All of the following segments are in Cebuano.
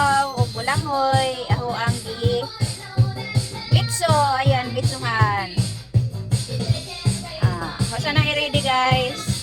Sabaw o kulangoy, ako ang gi bitso, ayan, bitsuhan. Ah, basta nang i-ready, guys.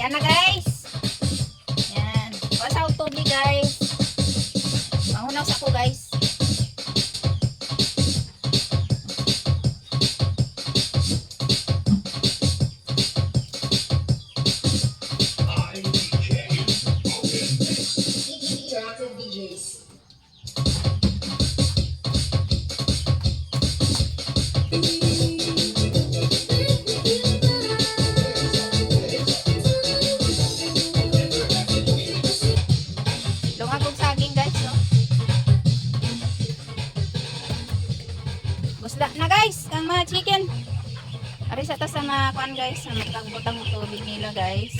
Yan na, guys. Yan. Basta og tubig, guys. Mahunaw sa ko, guys. Interactive DJs. Lungag og saging, guys, oh. Busla na, guys, ang mga chicken. Ari sa tas na kuan, guys, sa magbutang og tubig nila, guys.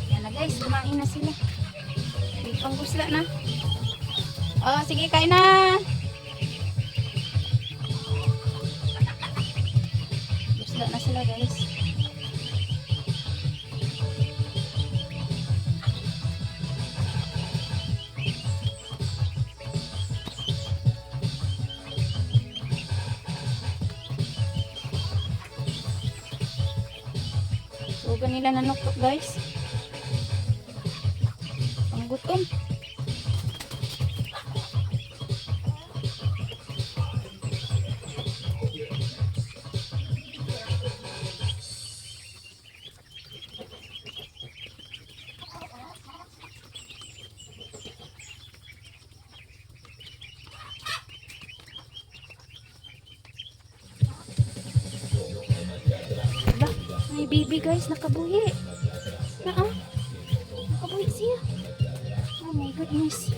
Yan na, guys, kumain na sila. May panggusla na. Oh, sige, kain na. Busla na sila, guys. So, ganila nanuktok, guys. Ang gutom. Aba, may baby, guys, nakabuhi. Naa. Nakabuhi siya. Oh my goodness.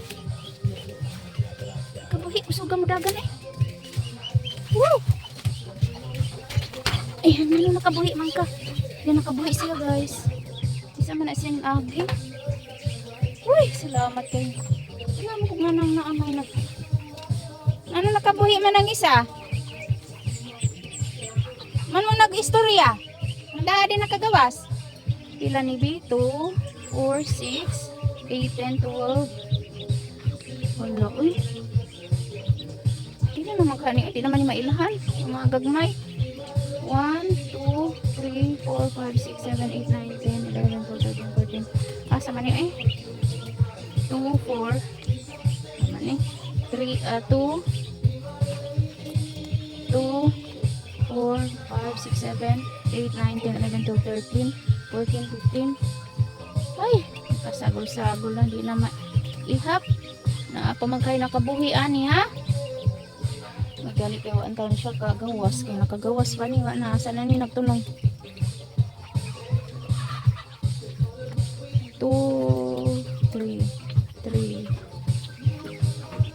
Nakabuhi, usuga mo dagan eh. Woo! Ayan, ano nakabuhi man ka. Yan, nakabuhi siya, guys. Isa man na siyang agi. Uy, salamat kayo. Salamat kung anong naamay na. Ano nakabuhi man ang isa? Man mo nag-istorya. Ang din nakagawas. Pila ni B? 2, 4, 6, 8, 10, 12. Wala, uy. Di na naman kani, di naman ni mailahan. Yung mga gagmay. 1, 2, 3, 4, 5, 6, 7, 8, 9, 10, 11, 12, 13, 14. Ah, sama ni eh. 2, 4. Sama ni. 3, 2, 2, 4, 5, 6, 7, 8, 9, 10, 11, 12, 13, 14, 15. Ay, kasagol-sagol lang. Di na ihap. Na pamagkay nakabuhi ani ha. Magali kayo ang taon siya kagawas. Kaya nakagawas pa ni wa na. Asa na ni nagtunong? 2, 3, 3,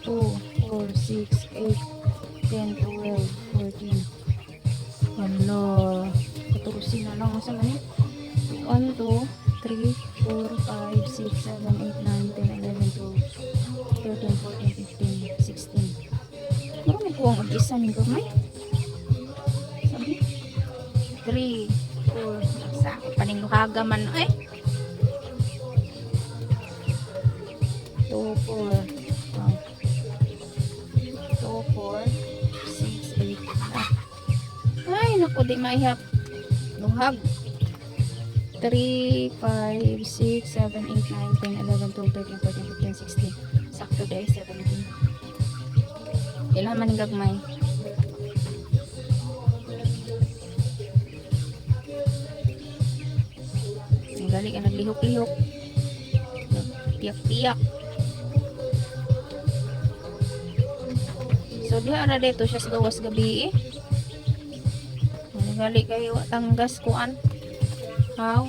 2, 4, 6, 8, 10, 12, 14. Hala. 14 na lang. Asa man eh? 1, 2, 3, 4, 5, 6, 7, 8, 9, 10, 11, 12, 13, 14, 15, 16. Marami ko ang isa ni gamay. Sabi? 3, 4, sa paningluhaga man eh. 2, 4, oh. 2, 4, 6, 8. Ah. Ay, naku, di maihap. Luhag. 3, 5, 6, 7, 8, 9, 10, 11, 12, 13, 14, 15, 16. Sakto day, 17. Ilan man yung gagmay? Ang galing, ang naglihok-lihok. Tiyak-tiyak. So, diha ra dito siya sa gawas gabi eh. Ang gali kayo tanggas kuan. How?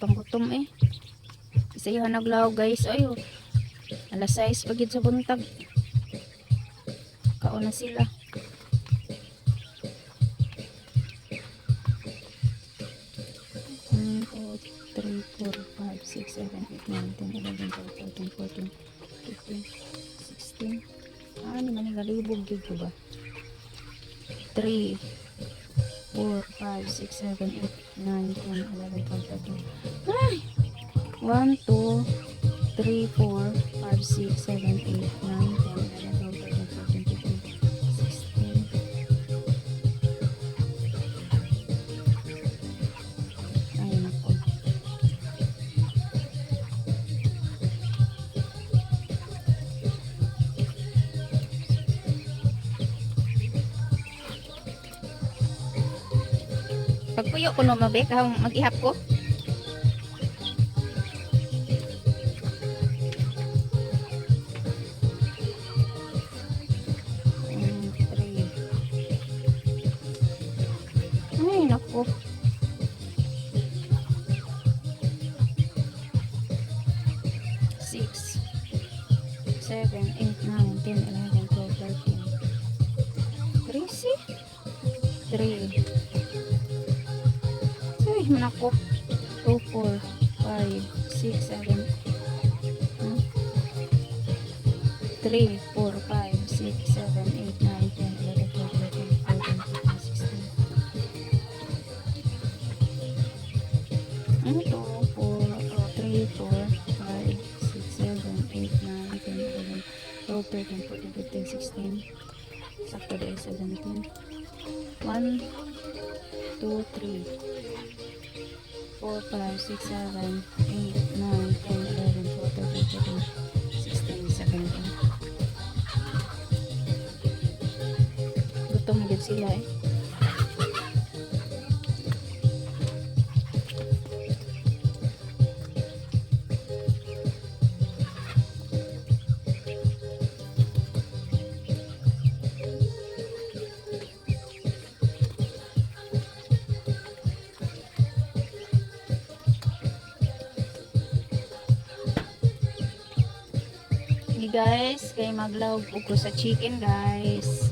Panggutom eh. Isa yung naglaw, guys. Ay, oh. Alas 6 pagid sa buntag. Kaon na sila. 1, 2, 3, 4, 5, 6, 7, 8, 9, 10, 11, 12, 13, 14, 15, 16. Ah, ni man galibog gyud ko ba? 3, 4, 5, 6, 7, 8, 9, 10, 11, 12, 13. Ay! 1, 2, 3, 4, 5, 6, 7, 8, 9, 10, 11, 12, 13, 14, 15, 16. Ay, nako. Pagpuyo ko no, mabe, kahang mag-ihap ko. Three. Ay, naku. 6, 7, 8, 9, 10, 11, 12, 13. Crazy? 3. Ay, manako. 2, 4, 5, 6, 7. 3, 4, 5, 6, 7, 8, 9, 10, 11, 12, 13, 14, 15, 16. 1, 2, 4, 3, 4, 5, 6, 7, 8, 9, 10, 11, 12, 13, 14, 15, 16. Sakto din, 17. 1, 2, 3, 4, 5, 6, 7, 8, 9, 10, 11, 12, 13, 14, 16, 17. Gutom gyud sila eh. Hey guys, kay maglawg ko sa chicken, guys.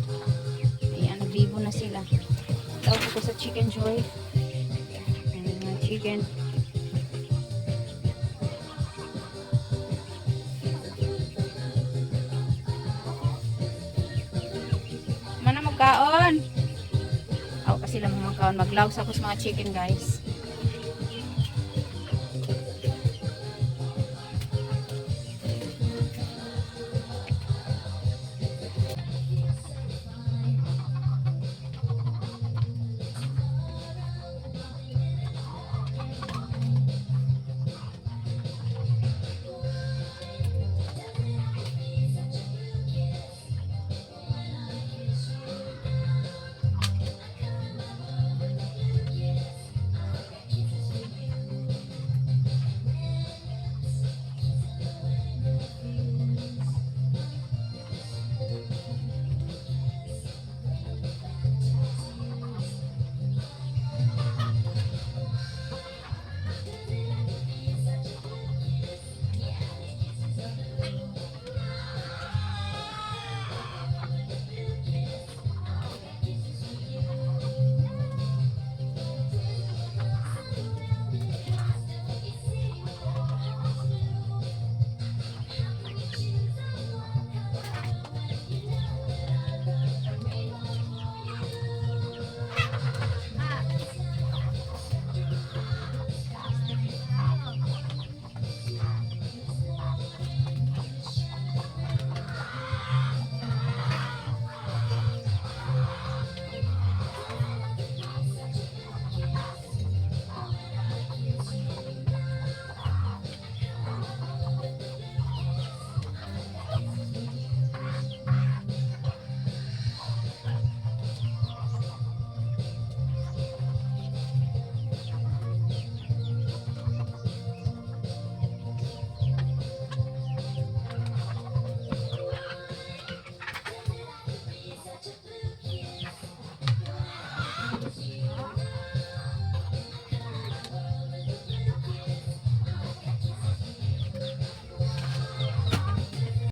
Ayan, nagbibo na sila. Lawg ko sa Chicken Joy. Ayan, mga chicken. Mana magkaon? Aw pa sila mga magkaon. Maglawg sa ako sa mga chicken, guys.